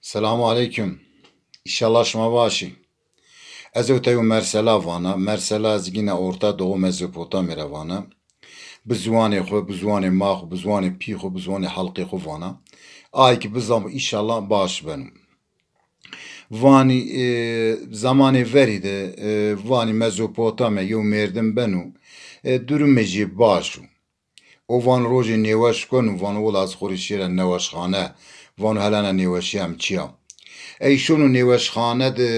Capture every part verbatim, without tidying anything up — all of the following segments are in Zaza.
Selamu aleykum. Înşallah şima baş î. Ez ewta yew mersela vana. Mersela ez gîna Orta Doğu Mezopotamya ra vana. Bi ziwanê xwu, bi ziwanê ma xwu, bi ziwanê pî xwu, bi ziwanê helqê xwu vana. Ay ki bizanbo înşallah baş beno. Vanî, e, zemanê verî de, e, vanî Mezopotamya yew merdim beno, e, durumê jê baş o. O van rojê nêweş keno, vano wila ez xo rê şêra nêweşxane, vano helena nêweşîya mi çi ya. Ey şono nêweşxane de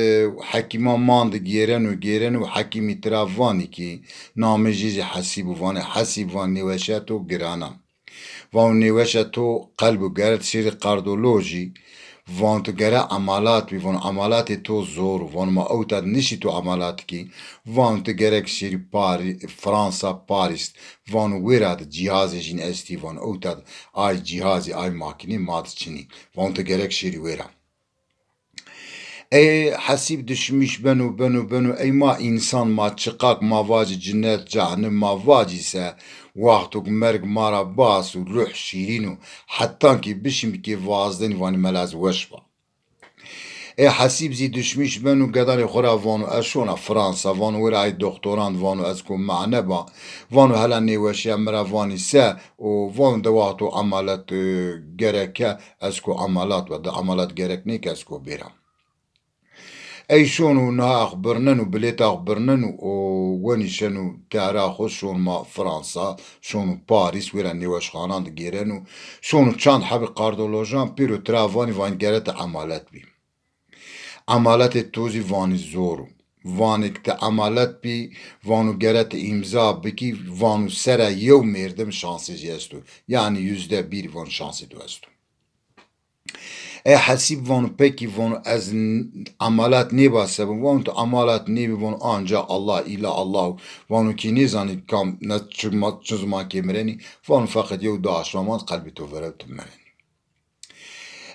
hekîman mandi gêreno, gêreno, hekîmî tira vanî ki namê jê zî Hesîb o, vanê Hesîb, van nêweşîya to giran a. Vano nêweşa to qelb o, gere ti şêrî kardolojî, vano ti gere emalat bî, vano emalatê to zor o, vano ma ewta de nişî to emalat kî, vano ti gerek şêrî Parî-, Fransa, Parîs, vano wêra de cîhazê jîn estî, vano ewta de ay cîhazî, ay makînî ma de çinî, vano ti gerek şêrî wêra. Ey Hesîb dişmîş beno, beno, beno. Ey ma însan, ma çiqak, ma vacî cinet, cehennem, ma vacî se, wexto ki merg ma ra bas û ruh şîrîn o, hetan ki bişim kê vazdenî vanî mela ez weş ba. Ey Hesîb zî dişmîş beno, gedanê xo ra vano ez şona Fransa, vano wêra ay doktoran, vano ez ko mane ba, vano hela nêweşîya mi ra vanî se, û vano de wexto emalet, e, gereke, ez ko emalat ba, de emalet gerek nê ke ez ko bêra. Ey şono niha xo birneno, bilêta xo birneno û wenî şeno tehra xo, şono ma Fransa, şono Parîs, wêra nêweşxanan de gêreno, şono çand hebî kardolojan pêro tira vanî, vanî gere ti emalet bî. Emaletê to zî vanî zor o. Vanê ki ti emalet bî, vano gere ti îmza bikî, vano sera yew merdim şansê zî esto. Yanî yüzde bir vano şansê to esto. E Hesîb vano pekî, vano ez n-, emalat nêba se bo, vano tu emalat nêbî, vano anca Allah, îla Allah, vano kî nêzanî kam, ne çi ma-, çi ziman kê mirenî, vano feqet yew daşma mand, qelbê to verew tu mirenî.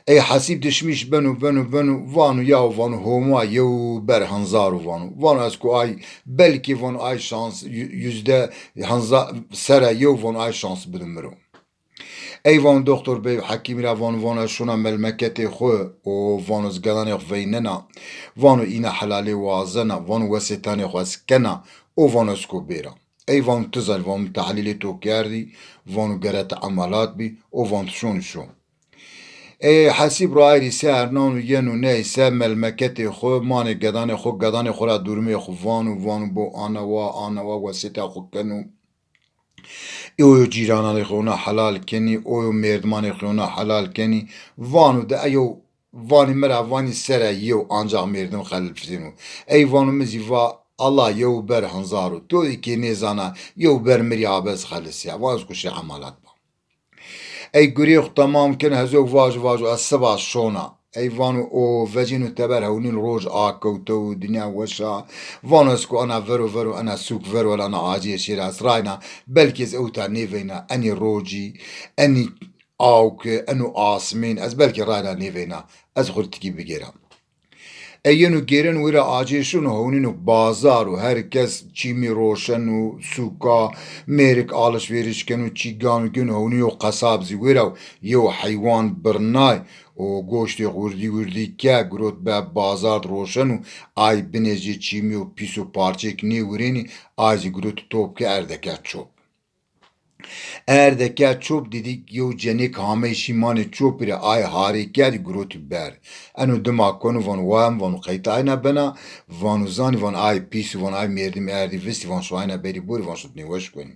Ey Hesîb dişmîş beno, beno, beno, vano yaw, vano Homa yew ber hinzar o, vano. Vano ez ko ay, belkî vano ay şans, yü-, yüzde hinza-, sera yew vano ay şans bido mi ro. Ey vano doktor bey, hekîmî ra vano, vano ez şona melmeketê xwu û vano ez gedanê xwu veynena, vano îna helalê wazena, vano wesêtanê xwu ez kena, o vano ez ko bêra. Ey vano ti zanî, vano mi tehlîlê to kerdî, vano gere ti emalat bî, o vano ti şonî şo. Ey Hesîb rayîrî ser nano yeno neyse, melmeketê xwu, manê gedanê xwu, gedanê xwu ra durumê xwu vano, vano bo ana wa, ana wa wesêta xwu keno. Oyo cîrananê xwu yona helal kenî, oyo merdimanê xwu yona helal kenî. Vano de eyo vanî mi ra vanî sera yew ancax merdim xelifzêno. Ey vano mi zî va Allah yew ber hinzar o. To zî kê nêzana yew ber mi rî abe ez xelisîya. Vano ez ko şê emalat ba. Ey gurê xwu temam keno, hezo vajo vajo ez siba şona. Ey vano o vecîno teber hewnîn roj akewto û dinya weş a. Vano ez ko ena vero vero, ena sûk vero, ena acîyê şêra ez rayna. Belkî ez ewta nêveyna, enî rojî, enî awki, eno asmên, ez belkî rayna nêveyna. Ez xwu rê tikî bigêra. Ey yeno gêreno wêra acê şono hewnîno bazar û her kes çîmî roşeno, sûka, mêrik alişvêriş keno, çîgan û gêno hewnî yew qesab zî wêra yew heywan birnay û goştê xwu wirdî wirdî ke, girot be bazar de roşeno, ay binê jê çîmî û pîs û parçeyêk nêwirênî, ay zî girotî top ke erdeke çop. Erdeke çop dîdî yew cenêk hamey şî manê çopî rê, ay harê kerdî girotî ber. Eno dima keno vano wa em, vano qeytê ayna bena, vano zanî, vano ay pîs o, vano ay merdimî erdî vistî, vano şo ayna berî borî, vano şo nêweş konî.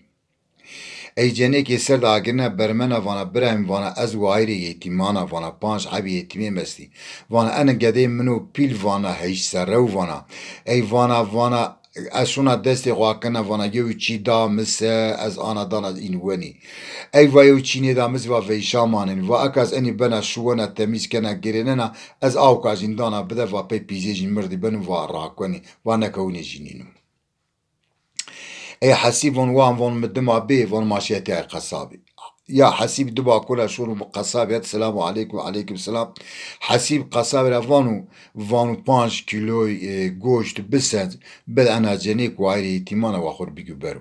Ey cenêkê ser de agirne bermena vana birayê mi, vana ez wayîrê yetîman a, vana panc hebî yetîmê mi estî. Vana ena gedeyê min o pîl, vana heşt serre o, vana. Ey vana, vana ez şona destê xo akena, vana yewî çî da mi se, ez ana dana în wenî. Ey va yewî çî nêda mi zî, va veyşa manenî. Va eka ez enî bena şuwena temîz kena girênena, ez awka jîn dana bide, va pey pîzê jîn mirdî beno, va rakonî. Va neke winê jî nîno. Ey Hesîb von wan von mi dima bê, von ma şîya tîya qesabî. Ya Hesîb diba kula şono bi qesabî het, selamu aleykum, aleykum selam. Hesîb qesabî ra vano, vano panc kîloy, e, goşt bisenc, bid ena cenêk wayîrê yetîman a, wa xo rê bigî bero.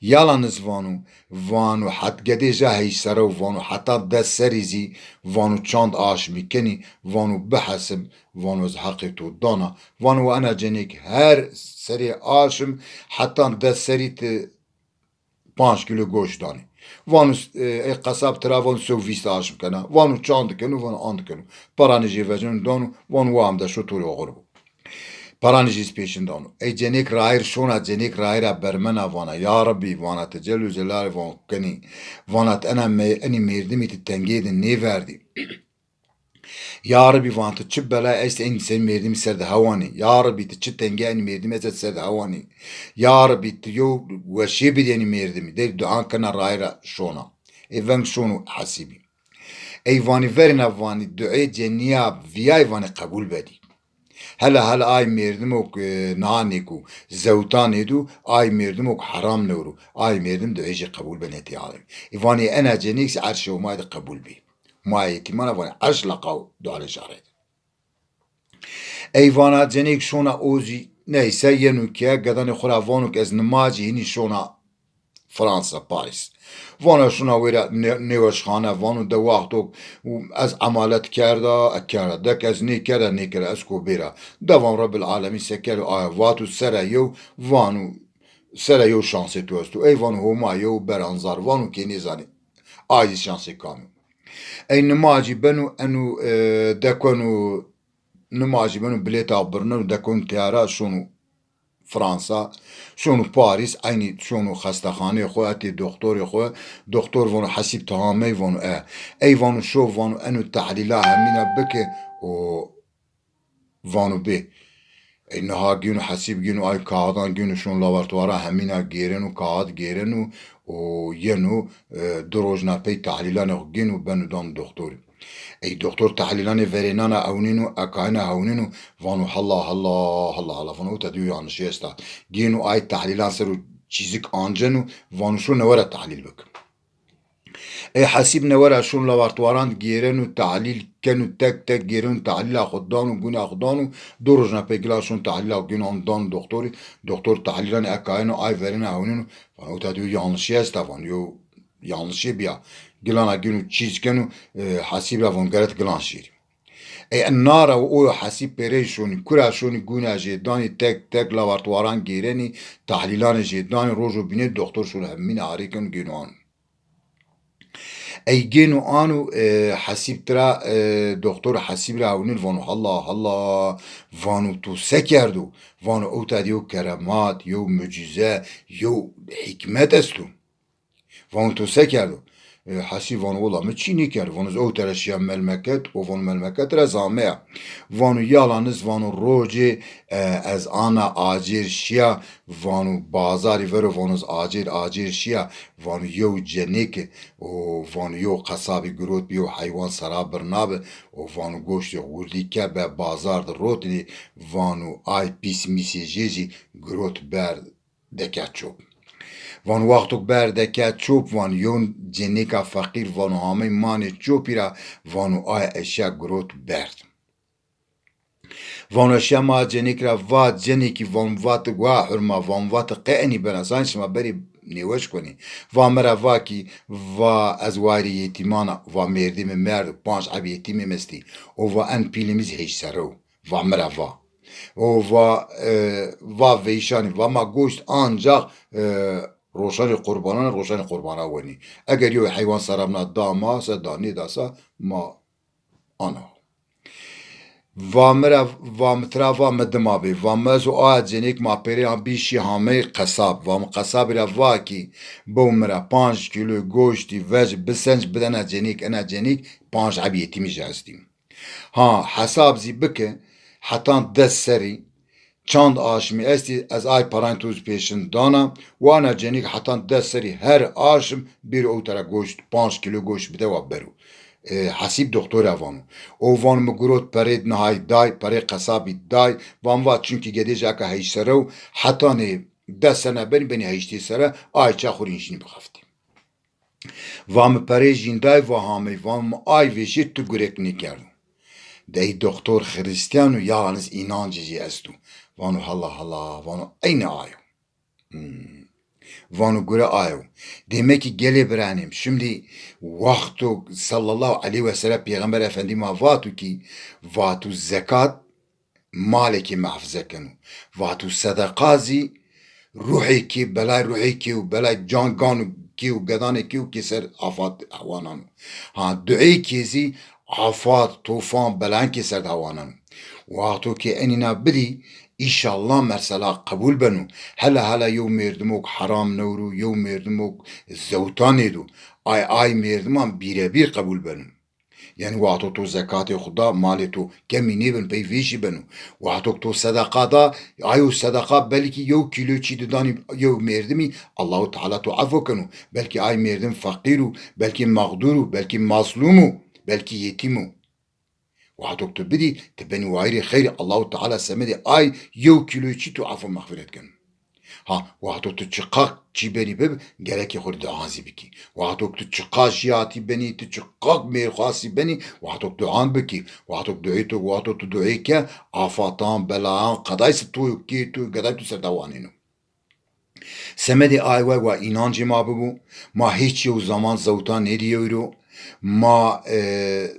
Yalaniz vano, vano het gedê ja heyş serre û vano heta des serrî zî vano çand aşmî kenî, vano bihesib, vano ez heqê to dana. Vano wa ena cenêk her serê aşm heta des serrî ti panc kîlo goşt danê. Vano, e, ey qesab tira vano se û vîst aşm kena. Vano çand keno, vano and keno. Paranê jê veceno dano, vano wa hem de şo to rê oxir bo. Paranê jê zî pêşin dano. Ey cenêk rayir şona, cenêk rayira bermena vana, ya Rebbî, vana ti Cellû Celalî van kenî, vana ti ena me-, enî mêrdimî ti tengê de nêverdî. Ya Rebbî, van ti çi bela est, enî ser mêrdimî ser de hewanî. Ya Rebbî, ti çi tengê enî mêrdimî est ser de hewanî. Ya Rebbî, ti yew weşê bidî enî mêrdimî. Dey dua kena rayira şona. Ê veng şono Hesîbî. Ey vanî verêna vanî duê cenîya vîyay vanî qebûl bedî. Hela hela ay mêrdimok, e, nanêk û zewtanê dû, ay mêrdimok heram newro. Ay mêrdim duê jê qebûl benê tê alemî. Ê vanî ena cenêk zî erşê Homay de qebûl bî. Maya yetîmana vanî erş leqaw dualê şarê de. Ey vana cenêk şona o zî neyse yeno ke gedanê xwu ra vano ke ez nimacî hînî şona Fransa, Parîs. Vano şona wêra ne-, nêweşxane, vano de wexto ez emalet kerda, e kerda, dek ez nêkerda, nêkerda, ez ko bêra. Devam Rebbil Alemîn se kerdo, aya vato sere yew, vano sere yew şansê to esto. Ey vano Homa yew beranzar, vano kê nêzanê. Ay zî şansê kam o. Ey nimacî beno, eno, e, dekeno, nimacî beno, bilêta birneno, dekeno teyara, şono Fransa, şono Parîs, eynî şono xestexaneyê xwu, etê doktorê xwu, doktor vano Hesîb ti hamey, vano e. Ey vano şo, vano eno tehlîla hemîna bike û vano bê. Ey niha gêno Hesîb, gêno ay kaxidan, gêno şono laboratuwara, hemîna gêreno, kaxid gêreno û yeno, e, di rojna pey tehlîlanê xwu gêno beno dano doktorî. Ey doktor tehlîlanê verênana ewnêno, ekayena hewnêno, vano hela, hela, hela, hela, vano ewta dîyo yanlişî esta. Gêno ay tehlîlan ser o çîzik anceno, vano şo newe ra tehlîl bik. Ey Hesîb newe ra şono laboratuwaran de gêreno, tehlîl keno, tek tek gêreno, tehlîla xwu dano, guna xwu dano, do rojna pey gila şono tehlîla xwu gêno dano doktorî, doktor tehlîlanê ekayeno, ay verêna hewnêno, vano ewta dîyo yanlişî esta, vano yew yanlişî bîya. Gilana gêno çîz keno, e, Hesîb ra vano gere ti gilan şêrî. Ey na ra o yo Hesîb pêrey şonî, kura şonî guna jê danî, tek tek laboratuwaran gêrenî, tehlîlanê jê danî, rojo bînê doktor şono hemîne arê keno gêno ano. Ey gêno ano, e, Hesîb tira, e, doktor Hesîb ra ewnîn vano hela, hela, vano to se kerdo? Vano ewta de yew keremat, yew mucîze, yew hîkmet esto. Vano to se kerdo? E, Hesîb vano wela mi çî nêkerdo. Vano ez ewta ra şîya melmeket, o vano melmeket ra ez ameya. Vano yalaniz vano rojê, e, ez ana acêr şîya, vano bazarî vero, vano ez acêr, acêr şîya, vano yew cenêke, o vano yew qesabî girot bi, yew heywan sera birna bi, o vano goştê xwu wirdî kebe, bazar de rotnê, vano ay pîs mîsê jê zî girot berd deke çop. Vano wexto ke berd deke çop, vano yew cenêka feqîr, vano, hamey manê çopî ra, vano, aye eşya girot berd. Vano eşya ma cenêk ra va, cenêkî, vano, va ti wa hurma, vano, va ti qey enî bena, zanî şima berê nêweş konî. Va mi ra va kî, va ez wayirê yetîman a, va mêrdimê mi merdo, panc heb yetîmê mi estî. O va en pîlê mi zî heyş serre o. Va mi ra va. O va, e, va veyşanî, va ma goşt ancax, e, roşanê qurbanan, roşanê qurbana wenî. Eger yew heywan sera bina da ma, se da nêda se ma ana. Va mi ra, va mi tira va mi dima bê. Va mi ez û aya cenêk ma pêrê an bî şî hamey qesab. Va mi qesabî ra va kî, bew mi ra panc kîlo goştî vec bisenc bide ena cenêk, ena cenêk panc heb yetîmî jî estî. Ha, hesab zî bike, hetan des serrî, çand aşmî estî, ez ay paranê to zî pêşin dana, wa ena cenîk hetan des serrî her aşm bêro ewta ra goşt, panc kîlo goşt bide wa bero. E, Hesîb doktor ra vano. O vano mi girot perê nihay day, perê qesabî day, van va çunkî gedê jî eka heyş serre o, hetanê des sene benî, benî heyştê serre, ay ça xwu rê înşînî bixeftî. Va mi perê jîn day, va hamey, va mi ay vêşê tu gurek nêkerdo. De ey doktor Xirîstîyan o, yalaniz înancê jî esto. Vano hala hala, vano eynî ay o. Hmm. Vano gure ayo. Demek ki gelê biranêm. Şimdi wexto sallallahu aleyhi ve sellem Peyxamber Efendî ma vato ki, vato zekat malê kê muhafize keno. Vato sedeqa zî ruhê kê, belay ruhê kê û belay can gan û kê û gedanê kê û kê ser afat hewanano. Ha, duê kê zî afat, tofan, belayan kê ser de hewanano. Wexto kê enîna bidî, înşallah mesela qebul beno. Hela hela yew mêrdimok heram newro, yew mêrdimok zewta nêdo. Ay, ay mêrdiman bîrebîr qebul beno. Yanî wexto to zekatê xwu da, malê to kemî nêbeno, pey vêşî beno. Wexto to sedeqa da, ayo sedeqa belkî yew kîlo çî di danî yew mêrdimî, Allahu Teala to efo keno. Belkî ay mêrdim feqîr o, belkî mexdûr o, belkî mazlûm o, belkî yetîm o. Wexto tu bidî, ti benî wayîrê xeyrî, Allahu Teala semedê ay yew kîloyî çî tu efo mexfîret keno. Ha, wexto tu çiqaq çî benî bib, gerekê xwu rê duan zî bikî. Wexto tu çiqaq jîyatî benî, tu çiqaq mêrxwasî benî, wexto duan bikî. Wexto duê to, wexto tu duê ke, afatan, belayan, qedayê se to yo, kê to yo, geday to ser de wanêno. Semedê ay wa wa înancê ma bibo. Ma hîç yew zaman zewta nêdî yew rî. Ma, e,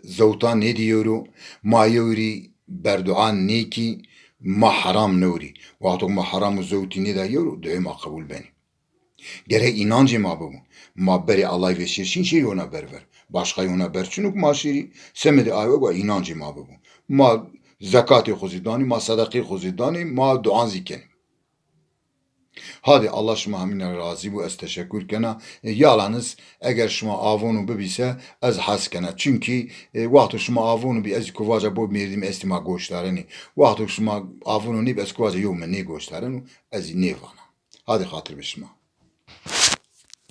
zewta nêdî yew rî. Ma yew rî berdua nêkî. Ma heram newrî. Wexto ma heram û zewtî nêda yew rî, duê ma qebul benî. Gerek înancê ma bibo. Ma berê Allahî ve şêr şîn, şêrî ona ber ver. Başqa yona ber çin o ki ma şêrî. Semedê ay wa wa înancê ma bibo. Ma zekatê xwu zî danî, ma sedeqê xwu zî danî, ma duan zî kenî. Hadê, Allah şima hemîne razî bo, ez teşekur kena. E, yalaniz eger şima avono bibî se, ez hes kena. Çimkî, e, wexto şima avono bî, ez zî kuvaca bo mêrdimî estî ma goşdarenî. Wexto şima avono nêbî, ez kuvaca yew mi nêgoşdareno, ez zî nêvana. Hadê, xatir bi şima.